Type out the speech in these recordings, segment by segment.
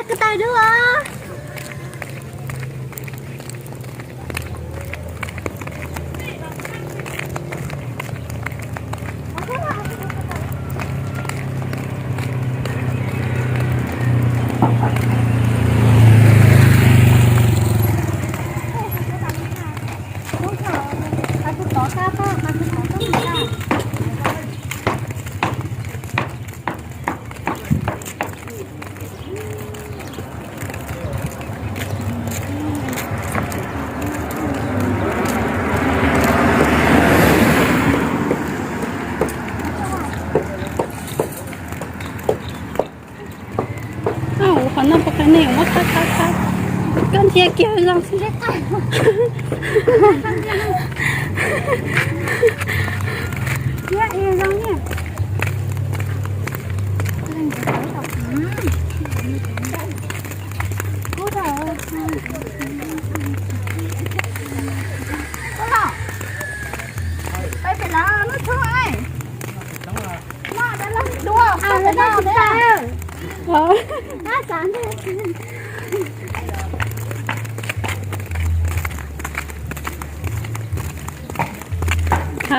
Tawg dub os. Qhov no puas qhia nej muab thab thab thab, koj ntsia kiag zoo xwb.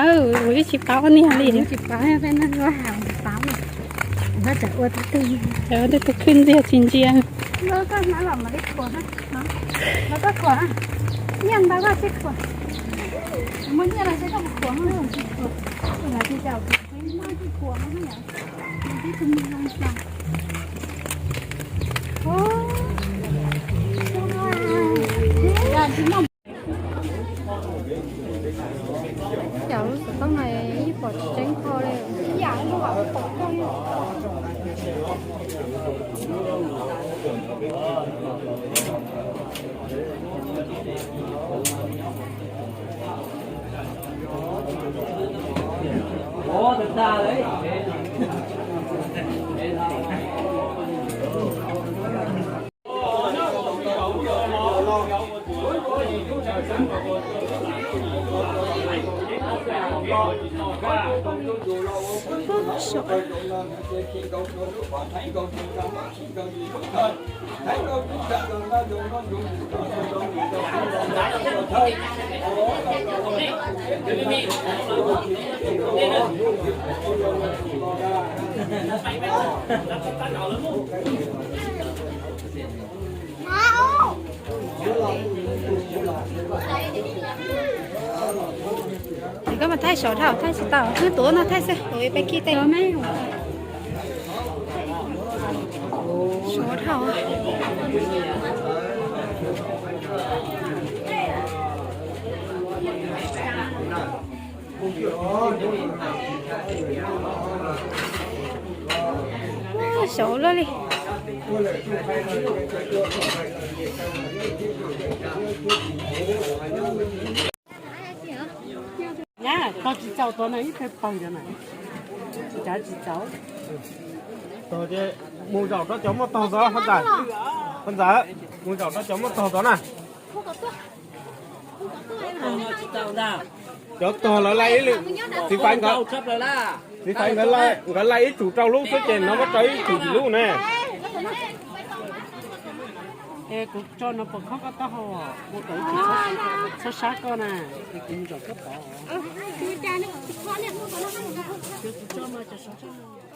Aw, kuv twb tsis paub niag li. Tsis paub, peb no yuav hais tsis paub. Ua tej tus khwj ntxiag tsis ntsia. Koj hnab los mam li khuam, koj khuam, nyiaj ntau koj thiaj khuam. Muaj nyiaj los ces koj mus khuam, khuam, khuam, khuam, khuam. Cov lub xov tooj no yeej pom tsis tseeb kho li. Ces koj mas thaij saud dhau, thaij tsis tau, hnub tuav no thaij xwb, tuav peb kij tej. Saud dhau. Saud luaj li. Nyab, tog tsis txaus tuav na, ib pliag pawg cov na. Tsis txaus. Mus zaum rau cov muaj tog zov, Hov Ntxawm. Hov Ntxawm, mus zaum rau cov muaj tog zov na. Cov tog lawv laij ib lwm, txiv faiv nkawd, txiv faiv nkawd laij ib tsum rau lub xwb ces no muab rau ib tsum lub ne. Es kuv tso no puas khob koj taub hau, mus kom ib tsum txhob sab koj na, es kuv zaum koj tod. Ces kuv tso mas cov sawv tsees.